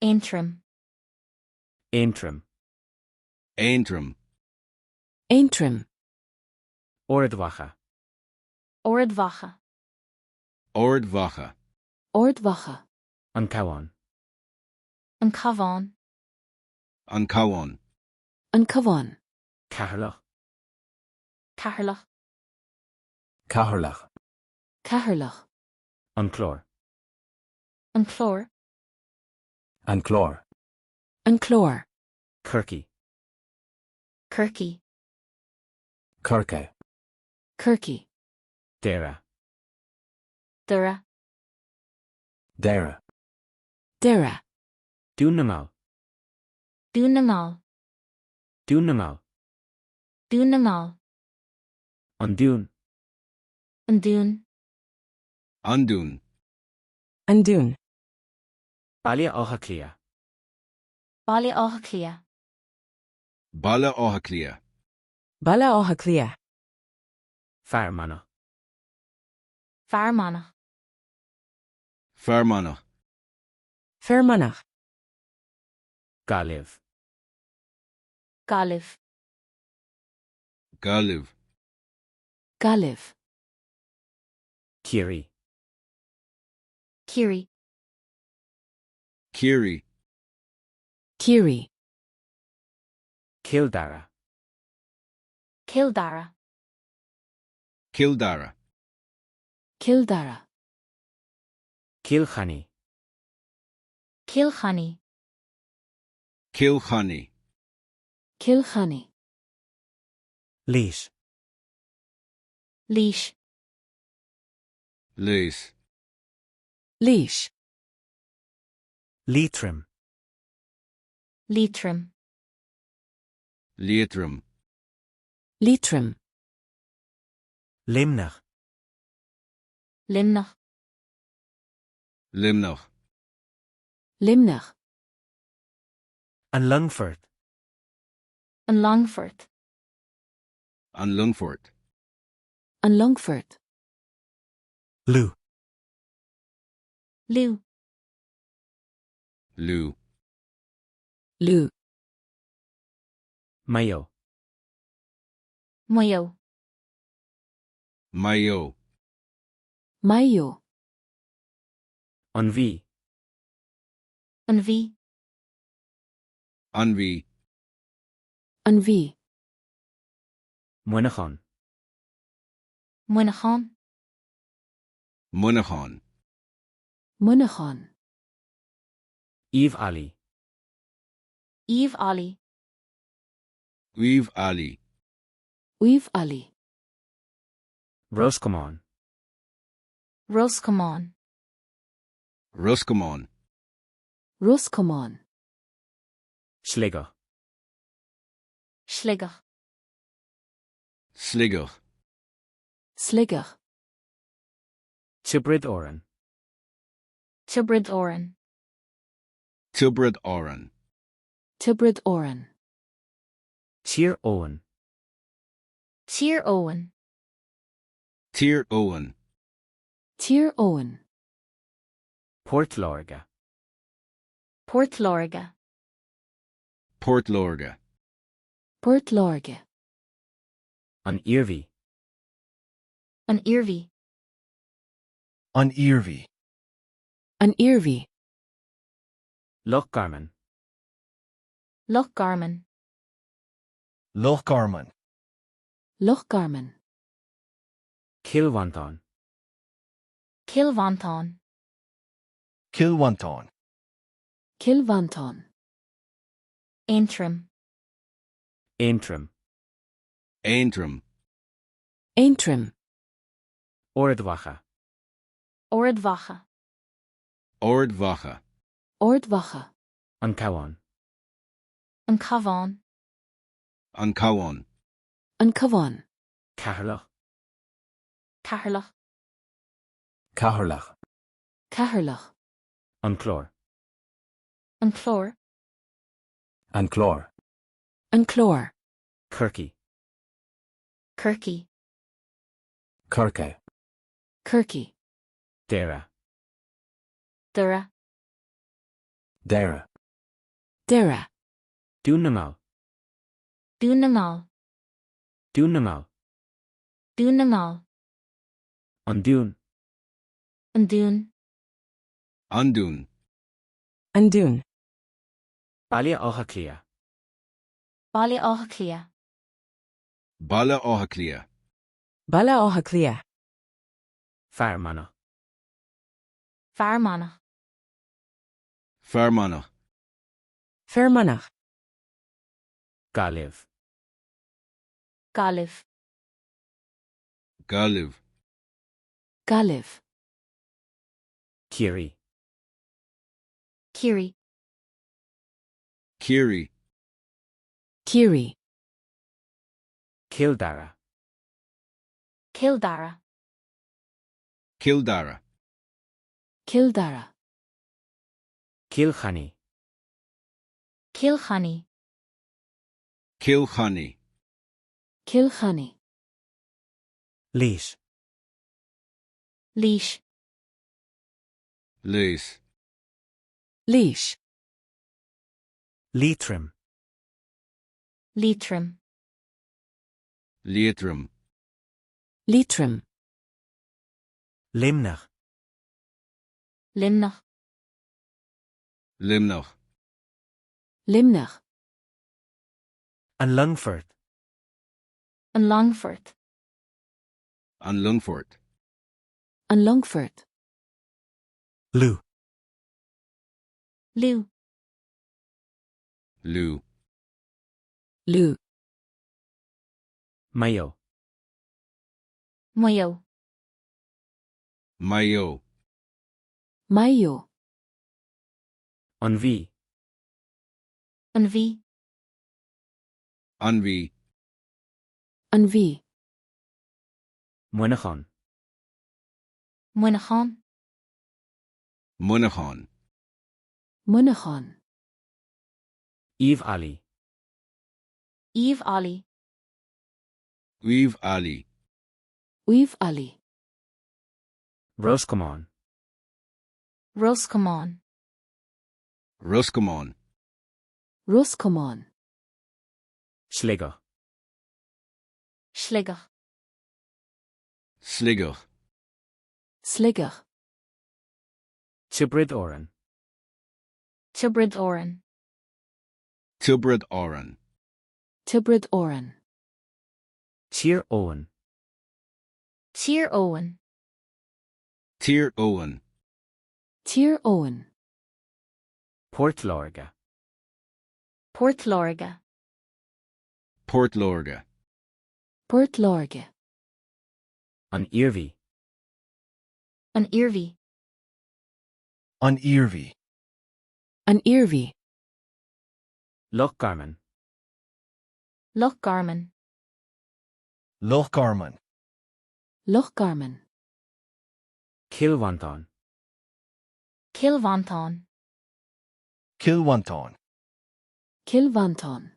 Aontroim. Aontroim. Aontroim. Aontroim. Ard Mhacha. Ard Mhacha. Ard Mhacha. Ard Mhacha. An Cabhán. An Cabhán. An Cabhán. An Cabhán. Ceatharlach. Ceatharlach. Ceatharlach. Ceatharlach. An Clár. An Clár. An Clár. An Clár. Corcaigh. Corcaigh. Corcaigh. Corcaigh. Doire. Doire. Doire. Doire. Dún na nGall. Dún na nGall. Dún na nGall. Dún na nGall. An Dún. An Dún. An Dún. An Dún. Baile Átha Cliath. Baile Átha Cliath. Baile Átha Cliath. Baile Átha Cliath. Fear Manach. Fear Manach. Fear Manach. Fear Manach. Gaillimh. Gaillimh. Gaillimh. Gaillimh. Ciarraí. Ciarraí. Ciarraí. Ciarraí. Cill Dara. Cill Dara. Cill Dara. Cill Dara. Cill Chainnigh. Cill Chainnigh. Cill Chainnigh. Cill Chainnigh. Laois. Laois. Laois. Laois. Liatroim. Liatroim. Liatroim. Liatroim. Luimneach. Luimneach. Luimneach. Luimneach. An Longfort. An Longfort. An Longfort. An Longfort. Lú. Lú. Lú. Lú. Maigh Eo. Maigh Eo. Maigh Eo. Maigh Eo. An Mhí. An Mhí. An Mhí. An Mhí. Muineachán. Muineachán. Muineachán. Muineachán. Uíbh Fhailí. Uíbh Fhailí. Uíbh Fhailí. Uíbh Fhailí. Ros Comáin. Ros Comáin. Ros Comáin. Ros Comáin. Sligeach. Sligeach. Sligeach. Sligeach. Tiobraid Árann. Tiobraid Árann. Tiobraid Árann. Tiobraid Árann. Tír Eoghain. Tír Eoghain. Tír Eoghain. Tír Eoghain. Port Láirge. Port Láirge. Port Láirge. Port Láirge. An Iarmhí. An Iarmhí. An Iarmhí. An Iarmhí. Loch Garman. Loch Garman. Loch Garman. Loch Garman. Cill Mhantáin. Cill Mhantáin. Cill Mhantáin. Cill Mhantáin. Aontroim. Aontroim. Aontroim. Aontroim. Ard Mhacha. Ard Mhacha. Ard Mhacha. Ard Mhacha. An Cabhán. An Cabhán. An Cabhán. An Cabhán. Ceatharlach. Ceatharlach. Ceatharlach. Ceatharlach. An Clár. An Clár. An Clár. An Clár. Corcaigh. Corcaigh. Corcaigh. Corcaigh. Doire. Doire. Doire. Doire. Dún na nGall. Dún na nGall. Dún na nGall. Dún na nGall. An Dún. An Dún. An Dún. An Dún. Baile Átha Cliath. Baile Átha Cliath. Baile Átha Cliath. Baile Átha Cliath. Fear Manach. Fear Manach. Fear Manach. Fear Manach. Gaillimh. Gaillimh. Gaillimh. Gaillimh. Ciarraí. Ciarraí. Ciarraí. Ciarraí. Cill Dara. Cill Dara. Cill Dara. Cill Dara. Cill Chainnigh. Cill Chainnigh. Cill Chainnigh. Cill Chainnigh. Laois. Laois. Laois. Laois. Liatroim. Liatroim. Liatroim. Liatroim. Luimneach. Luimneach. Luimneach. Luimneach. An Longfort. An Longfort. An Longfort. An Longfort. Lú. Lú. Lú. Lú. Maigh Eo. Maigh Eo. Maigh Eo. Maigh Eo. An Mhí. An Mhí. An Mhí. An Mhí. Muineachán. Muineachán. Muineachán. Muineachán. Uíbh Fhailí. Uíbh Fhailí. Uíbh Fhailí. Uíbh Fhailí. Ros Comáin. Ros Comáin. Ros Comáin. Ros Comáin. Sligeach. Sligeach. Sligeach. Sligeach. Tiobraid Árann. Tiobraid Árann. Tiobraid Árann. Tiobraid Árann. Tír Eoghain. Tír Eoghain. Tír Eoghain. Tír Eoghain. Port Láirge. Port Láirge. Port Láirge. Port Láirge. An Iarmhí. An Iarmhí. An Iarmhí. An Iarmhí. Loch Garman. Loch Garman. Loch Garman. Loch Garman. Cill Mhantáin. Cill Mhantáin. Cill Mhantáin. Cill Mhantáin.